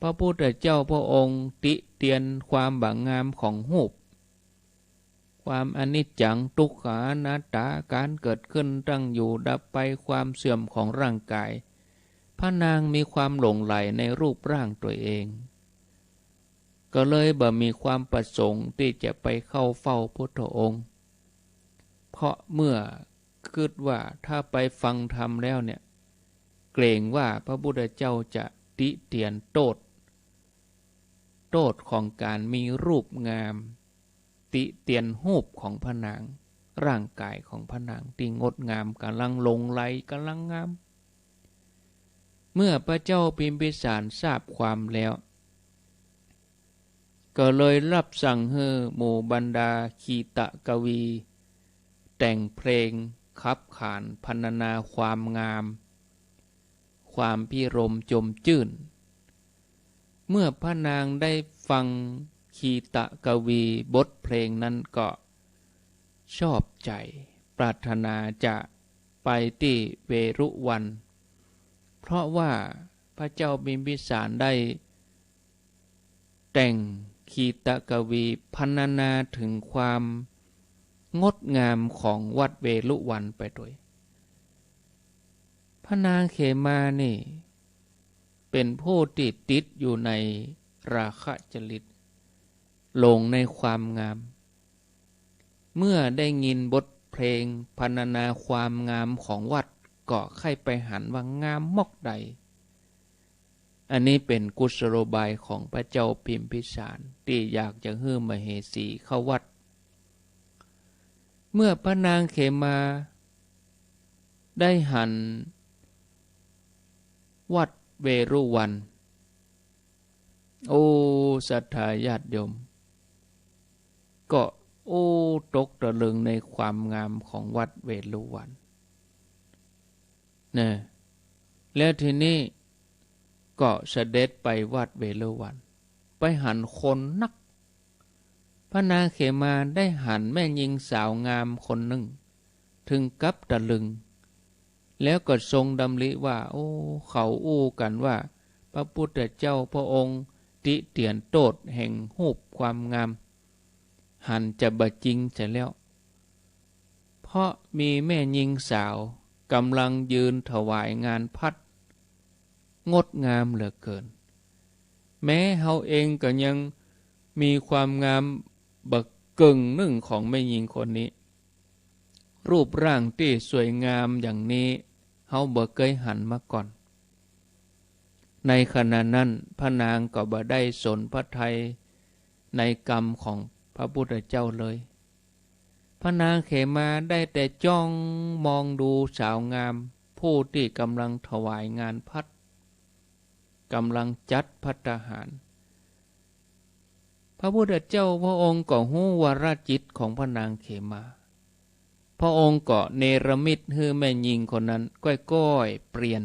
พระพุทธเจ้าพระองค์ติเตียนความบ่งามของรูป ความอนิจจัง ตุ๊กขา อนัตตา ก๋านเกิดขึ้น ตั้งอยู่ ดับไป ความเสื่อมของร่างกาย พระนางมีความหลงใหลในรูปร่างตั๋วเอง ก็เลยบ่มีความประสงค์ตี้จะไปเข้าเฝ้าพุทธองค์ เพราะเมื่อ กึ๊ดว่าถ้าไปฟังธรรมแล้วเนี่ย เกรงว่าพระพุทธเจ้าจะติเตียนโต้ษ โต้ษของก๋านมีรูปงาม ติเตียนรูปของพระนาง ร่างกายของพระนางตี้งดงาม ก๋ำลังหลงใหล ก๋ำลังงาม เมื่อพระเจ้าพิมพิสารทราบความแล้ว ก็เลยรับสั่งหื้อหมู่บรรดาขีตกวี แต่งเพลงขับขานพรรณนาความงาม ความพิรมย์จมจื้น เมื่อพระนางได้ฟังขีตกวีบทเพลงนั้นก็ชอบใจ๋ ปรารถนาจะไปตี้เวฬุวัน เพราะว่าพระเจ้าพิมพิสารได้ แต่งขีตกวีพรรณนาเถิงความงดงามของวัดเวฬุวันไปตวย พระนางเขมานี่เป๋นผู้ตี้ติดอยู่ในราคะจริต หลงในความงาม เมื่อได้ยินบท เพลงพรรณนาความงามของวัด ก็ใค่ไปหันว่างามมอกใด อันนี้เป๋นกุศโลบายของพระเจ้าพิมพิสาร ตี้อยากจะหื้อมเหสีเข้าวัด เมื่อพระนางเขมาได้หันวัดเวฬุวัน โอ้ ศรัทธาญาติโยม ก็ โอ้ ตกตะลึงในความงามของวัดเวฬุวัน นะ แล้วทีนี้ก็เสด็จไปวัดเวฬุวัน ไปหันคนนัก พระนางเขมาได้หันแม่ญิงสาวงามคนนึ่ง เถิงกับตะลึง แล้วก็ทรงดำริว่า โอ้ เขาอู้กั๋นว่า พระพุทธเจ้าพระองค์ติเตียนโต้ษแห่งฮูปความงาม หันจะบ่จริงเสียแล้ว เพราะมีแม่ญิงสาวก่ำลังยืนถวายงานภัตตร์ งดงามเหลือเกิน แม้เฮาเองก็ยังมีความงามบ่เกิ่งนึ่งของแม่ญิงคนนี้ รูปร่างตี้สวยงามอย่างนี้ เฮาบ่เกยหันมาก่อน ในขณะนั้นพระนางก็บ่ได้สนพระทัยในกำของพระพุทธเจ้าเลย พระนางเขมาได้แต่จ้องมองดูสาวงามผู้ตี้ก่ำลังถวายงานภัตตร์ ก่ำลังจัดภัตตาหาร พระพุทธเจ้าพระองค์ก็ฮู้วรจิตของพระนางเขมา พระองค์ก็เนรมิตหื้อแม่ญิงคนนั้นก้อยๆ เปลี่ยน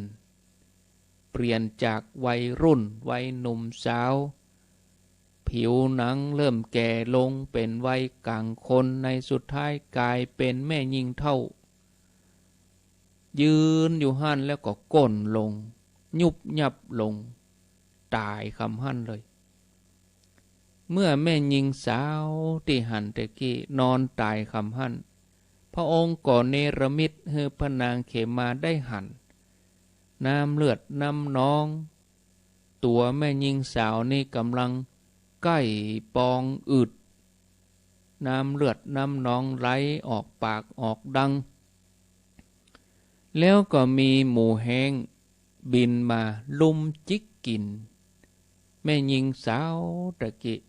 เปลี่ยนจากวัยรุ่นวัยหนุ่มสาว ผิวหนังเริ่มแก่ลงเป๋นวัยก๋างคน ในสุดท้ายก๋ายเป๋นแม่ญิงเฒ่า ยืนอยู่หั้นแล้วก็ก้นลง ยุบยับลง ต๋ายคำหั้นเลย เมื่อแม่ญิงสาวตี้หันแต่กี้นอนต๋ายคำหั้น พระองค์ก็เนรมิตหื้อพระนางเขมาได้หัน น้ำเลือดน้ำนอง ตั๋วแม่ญิงสาวนี้ก่ำลังใก้ปองอืด น้ำเลือดน้ำนองไหลออกปากออกดัง แล้วก็มีหมูแฮ้งบินมาลุ่มจิกกิ๋น แม่ญิงสาวตะกี้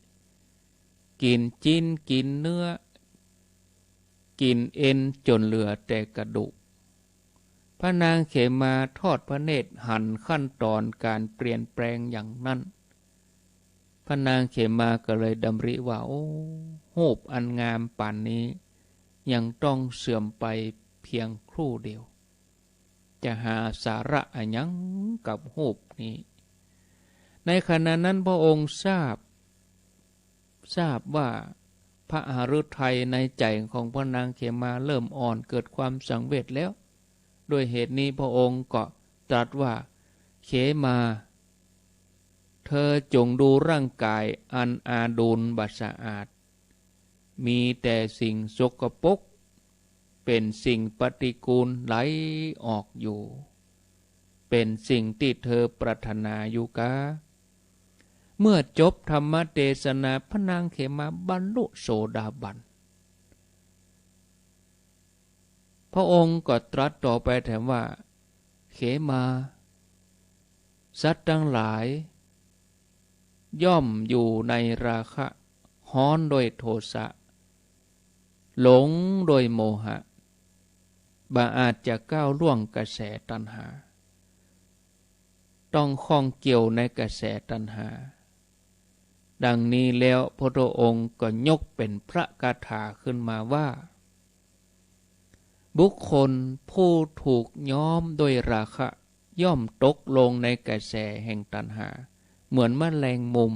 กิ๋นจิ๊นกิ๋นเนื้อ กิ๋นเอ็นจ๋นเหลือแต่กระดูก พระนางเขมาทอดพระเนตรหันขั้นตอนก๋านเปลี่ยนแปลงอย่างนั้น พระนางเขมาก็เลยดำริว่า โอ้ ฮูปอันงามปานนี้ยังต้องเสื่อมไปเพียงครู่เดียว จะหาสาระอะหยังกับฮูปนี้ ในขณะนั้นพระองค์ทราบ ทราบว่าพระหฤทัยในใจ๋ของพระนางเขมาเริ่มอ่อนเกิดความสังเวชแล้ว ด้วยเหตุนี้พระองค์ก็ตรัสว่า เขมา เธอจงดูร่างก๋ายอันอาดูลบ่สะอาด มีแต่สิ่งสกปรก เป๋นสิ่งปฏิกูลไหลออกอยู่ เป๋นสิ่งตี้เธอปรารถนาอยู่กา เมื่อจบธรรมเตสนาพระนางเขมาบรรลุโสดาบัน พระองค์ก็ตรัสต่อไปแถมว่า เขมา สัตว์ตังหลาย ย่อมอยู่ในราคะ ฮ้อนด้วยโทสะ หลงด้วยโมหะ บ่อาจจะก้าวล่วงกระแสตัณหา ต้องข้องเกี่ยวในกระแสตัณหา ดังนี้แล้วพระพุทธองค์ก็ยกเป๋นพระคาถาขึ้นมาว่า บุคคลผู้ถูกย้อมด้วยราคะ ย่อมตกลงในกระแสแห่งตัณหา เหมือนแมลงมุม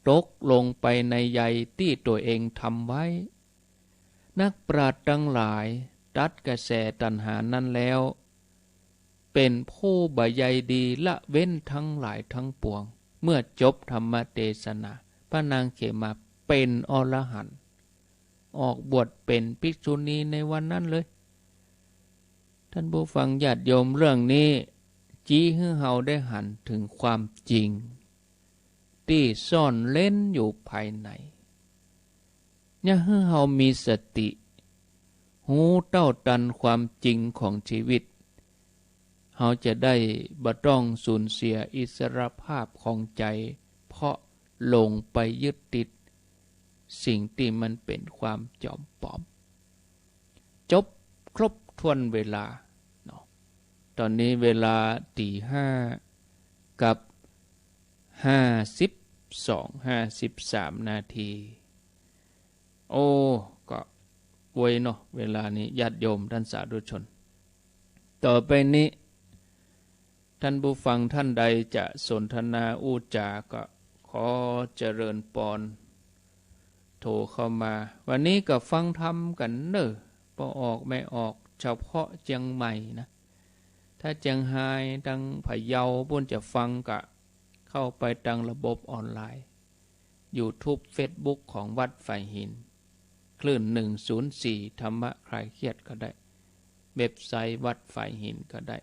ตกลงไปในใยตี้ตั๋วเองทำไว้ นักปราชญ์ตังหลายตัดกระแสตัณหานั้นแล้ว เป๋นผู้บ่ใยดีละเว้นทั้งหลายทั้งปวง เมื่อจบธรรมเตสนา พระนางเขมาเป๋นอรหันต์ ออกบวชเป๋นภิกษุณีในวันนั้นเลย ท่านผู้ฟังญาติโยม เรื่องนี้จี้หื้อเฮาได้หันเถิงความจริงตี้ซ่อนเร้นอยู่ภายใน เยียะหื้อเฮามีสติ ฮู้เต้าตันความจริงของชีวิต เฮาจะได้บ่ต้องสูญเสียอิสรภาพของใจ๋ เพราะหลงไปยึดติดสิ่งตี้มันเป๋นความจอมปลอม จบครบถ้วนเวลาเนาะ ต๋อนนี้เวลาตี๋ห้ากับห้าสิบสอง ห้าสิบสามนาที โอ้ ก็ไวเนาะ เวลานี้ ญาติโยมต้านสาธุชน ต่อไปนี้ ต้านผู้ฟังต้านใดจะสนทนาอู้จาก็ขอเจริญปอน โทรเข้ามา วันนี้ก็ฟังธรรมกั๋นเน่อ ป้อออกแม่ออก เฉพาะเจียงใหม่นะ ถ้าเจียงฮายตังพะเยาปู๊นจะฟังก็เข้าไปตังระบบออนไลน์ ยูทูบ เฟซบุ๊ก ของวัดฝายหิน คลื่นหนึ่งศูนย์สี่ ธรรมะคลายเครียดก็ได้ เว็บไซต์วัดฝายหินก็ได้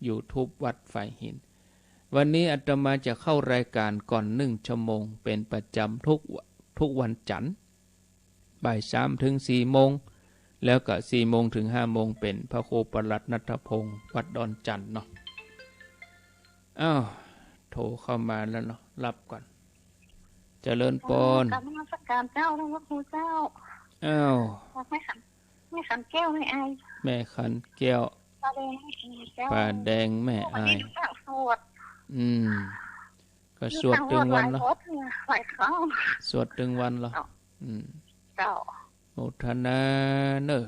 ยูทูบ วัดฝายหิน วันนี้อาตมาจะเข้ารายการก่อนหนึ่งชั่วโมงเป๋นประจ๋ำทุกว- ทุกวันจั๋นทร์ บ่ายสามถึงสี่โมง แล้วก็สี่โมงถึงห้าโมงเป๋นพระครูประหลัดณัฐพงษ์ วัดดอนจันทน์เนาะ อ้าว โทรเข้ามาแล้วเนาะ รับก่อน เจริญปอน กราบนมัสการเจ้า ท่านพระครูเจ้า อ้าว แม่ขัน แม่ขันแก้วแม่อาย แม่ขันแก้ว ป่าแดงแม่อายเจ้า ป่าแดงแม่อาย วันนี้อยู่ต่างสวด อืม ก็สวดตึงวันเนาะ หลายบทเนี่ย หลายครั้ง สวดตึงวันเหรอ เจ้า อืม เจ้า โมทนาเน่อ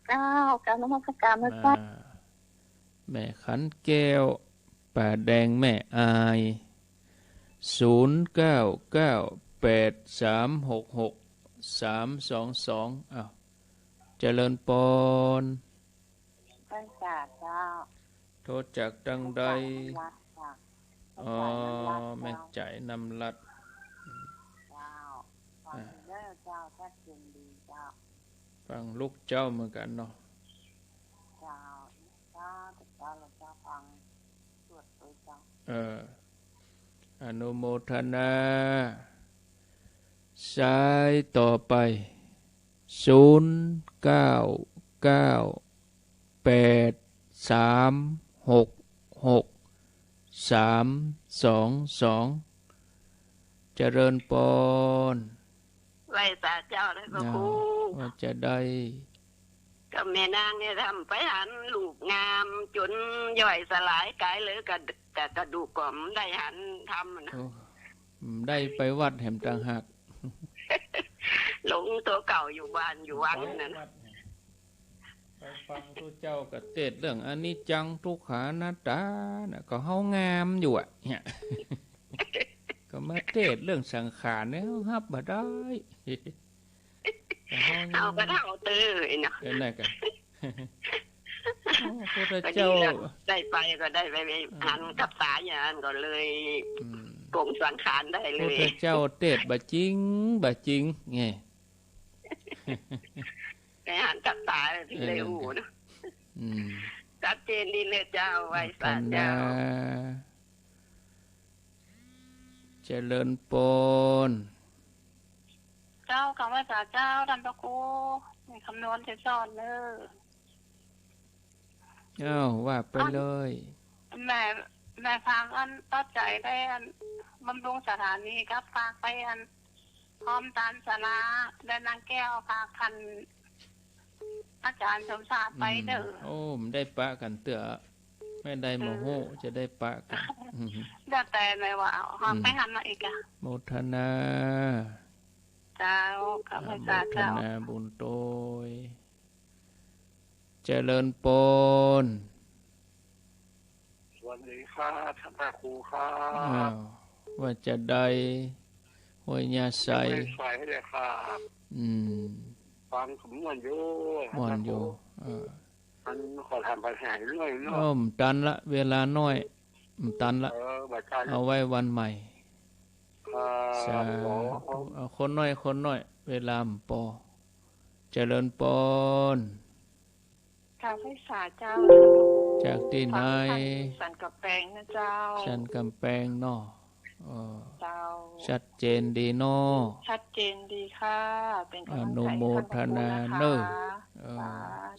เจ้า กราบนมัสการนะเจ้า อ่า แม่ขันแก้ว ป่าแดงแม่อาย ศูนย์เก้าเก้าแปดสามหกหกสามสองสอง อ้าว เจริญปอน พรรษาเจ้า โทรจากตังใด โทรจากน้ำรัดเจ้า อ๋อ โทรจากน้ำรัดเจ้า แม่จ๋ายน้ำรัด เจ้า ฟัง อ่ะ เด้อเจ้า ชัดเจนดีเจ้า ฟังลูกเจ้าเหมือนกั๋นเนาะ เจ้า เจ้า แต่เจ้า เจ้าฟังสวดโดยเจ้า เออ อนุโมทนา สายต่อไป ศูนย์เก้าเก้าแปดสามหกหกสามสองสอง เจริญปอน ไหว้สาเจ้า ท่านพระครู อ้าว ว่าจะใด ก็แม่นางเนี่ยทำไปหันลูกงามจ๋นย่อยสลายก๋ายเลย กะ กะ กระดูกก็บ่ได้หันทำนะ โอ้ บ่ได้ไปวัดแหมต่างหาก หลงตั๋วเก่าอยู่บ้านอยู่วังนั่น ไปฟังตุ๊เจ้าก็เตศน์เรื่องอนิจจังทุกขานัตตาน่ะ ก็เฮางามอยู่อะเนี่ย ก็มาเตศน์เรื่องสังขารเนี่ย เฮาฮับบ่ได้ แต่เฮายัง เฮาก็เฒ่าเต้อเนาะ เออ นั่นกะ โอ้ พุทธเจ้า ก็ดีแล้ว ได้ไปก็ได้ไป อืม หันกับต๋าอย่างนั้นก็เลย อืม ปลงสังขารได้เลย พุทธเจ้าเตศน์บ่จริง บ่จริงไง ไปหันกับต๋าเลย เออ เลยอู้เนาะ อืม ชัดเจนดีเลยเจ้า ไหว้สาเจ้า พัฒนา เจริญปอน เจ้า กราบไหว้สาเจ้า ท่านพระครู แม่คำนวณจะสอนเน่อ อ้าว ว่าไปเลย อัน แม่ แม่ฝากอันตัดใจ๋ได้อันบำรุงสถานีกับฝากไปอัน พร้อมตานสารา และนางแก้ว ฝากท่านอาจ๋ารย์สมศักดิ์ไปเน่อ อืม โอ้ บ่ได้ปะกั๋นเตื้อ แม่ใดบ่ฮู้ เออ จะได้ปะกั๋น อืม แล้วแต่แม่ว่า เอา อืม ไปหันมาอีกอะ โมทนา เจ้า กราบไหว้สาเจ้า อนุโมทนาบุญโตย เจริญปอน สวัสดีครับ ท่านพระครูครับ อ้าว ว่าจะใด ห้วยยาไซ ห้วยยาไซเลยครับ อืม ฟังก็ม่วนอยู่ ม่วนอยู่ ท่านพระครู เออ อันขอถามปัญหาหน่อยเนาะ เออ บ่ตันละ เวลาน้อย บ่ตันละ เออ บ่ตันละ เอาไว้วันใหม่ ครับ สาธุ ขอ เอาคนน้อย คนน้อย เวลาบ่ปอ เจริญปอน กราบไหว้สาเจ้า ท่านพระครู จากตี้ไหน ฟังทางสันกำแปงนะเจ้า สันกำแปงเนาะ เออ เจ้า ชัดเจนดีเนาะ ชัดเจนดีค่ะ เป๋นก๋ำลังใจ๋หื้อต้านพระครูนะคะ อนุโมทนาเนาะ เออ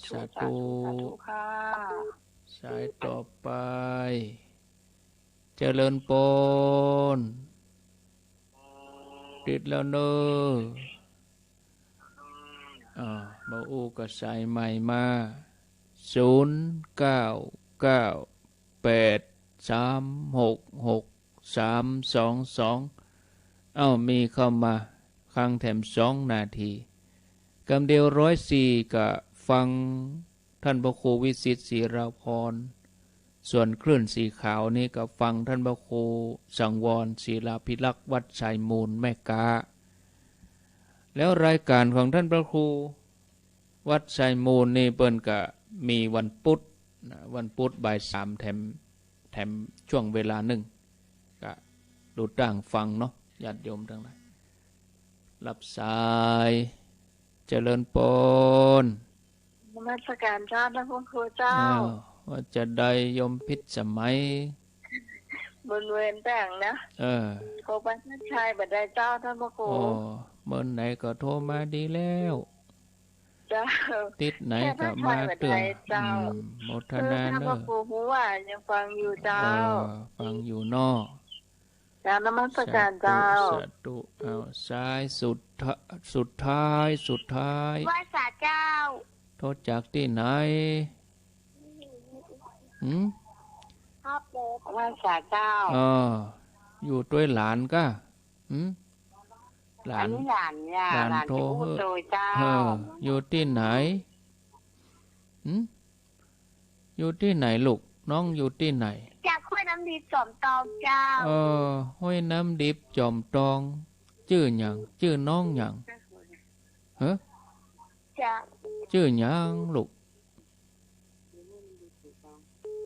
สาธุ สาธุ สาธุ สาธุค่ะ สายต่อไป เจริญปอน ติดแล้วเนาะ อ่า บ่าอู้ก็สายใหม่มา ศูนย์ เก้า เก้า แปด สาม หก หก สาม สอง สอง เอ้า มีเข้ามา ค้างแถมสองนาที กำเดียวร้อยสี่ก็ฟัง ท่านพระครูวิสิทธิ์ศิราภรณ์ ส่วนคลื่นสีขาวนี่ก็ฟังท่านพระครูสังวรศิลาภิรักษ์ วัดไซมูลแม่ก๊า แล้วรายการของท่านพระครูวัดไซมูลนี่เปิ้นก็มีวันพุธนะ วันพุธบ่ายสามแถม แถมช่วงเวลานึ่ง ก็ดูตางฟังเนาะ ญาติโยมตังหลาย รับสาย เจริญปอน นมัสการเจ้า ต้านพระครูเจ้า อ้าว ว่าจาใดโยมพิสมัย บนเวรแต่งนะ เออ โทรไปทักทายบ่ได้เจ้า ต้านพระครู อ๋อ เมินไหนก็โทรมาดีแล้ว เจ้า ติดไหนก็มาเตื้อ แค่ทักทายบ่ได้เจ้า อืม โมทนาเนาะ เออ ต้านพระครูฮู้ว่ายังฟังอยู่เจ้า เออ ฟังอยู่เนาะ กราบนมัสการเจ้า สาธุ สาธุ เอา สายสุดท้า- สุดท้าย สุดท้าย ไหว้สาเจ้า โทรจากตี้ไหน หืม ไหว้สาเจ้า เออ อยู่ตวยหลานก้า หืม หลาน อันนี้หลานเนี่ย หลาน หลานโทร จะอู้ หื้อ โตยเจ้า เออ อยู่ตี้ไหน หืม อยู่ตี้ไหนลูก น้องอยู่ตี้ไหน จากห้วยน้ำดิบจอมตองเจ้า เออ ห้วยน้ำดิบจอมตอง จื้อหยัง จื้อน้องหยัง ฮะ จะ จื้อหยังลูก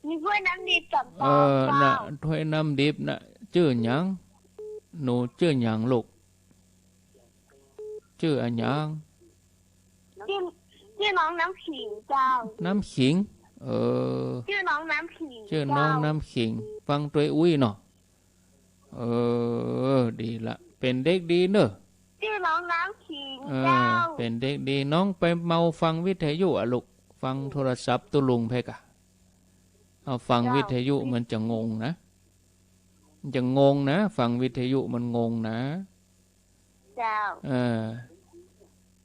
มีห้วยน้ำดิบจอมตอง เออ เจ้า น่ะ ห้วยน้ำดิบน่ะ จื้อหยัง หนูจื้อหยังลูก จื้ออะหยัง จื้อ จื้อน้องน้ำขิงเจ้า น้ำขิง เออ จื้อน้องน้ำขิง จื้อน้อง เจ้า น้ำขิง ฟังตวยอุ้ยเนาะ เออ ดีละ เป๋นเด็กดีเนาะ จื้อน้องน้ำขิง เออ เจ้า เป๋นเด็กดี น้องไปเมาฟังวิทยุอะลูก ฟังโทรศัพท์ตุ๊ลุงไปก่ะ เอาฟัง เจ้า วิทยุมันจะงงนะ มันจะงงนะ ฟังวิทยุมันงงนะ เจ้า เออ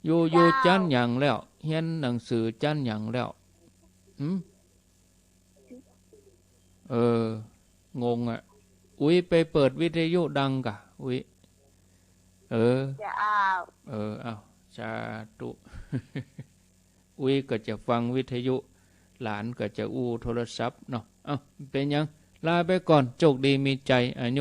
อยู่ เจ้า อยู่จั้นหยังแล้ว เฮียนหนังสือจั้นหยังแล้ว หืม เออ งงอะ อุ๊ย ไปเปิดวิทยุดังก่ะ อุ๊ย เออ เจ้า เออ เอา สาธุ อุ๊ยก็จะฟังวิทยุ หลานก็จะอู้โทรศัพท์เนาะ เอ้า เป๋นหยัง ลาไปก่อน โชคดีมีชัย อายุ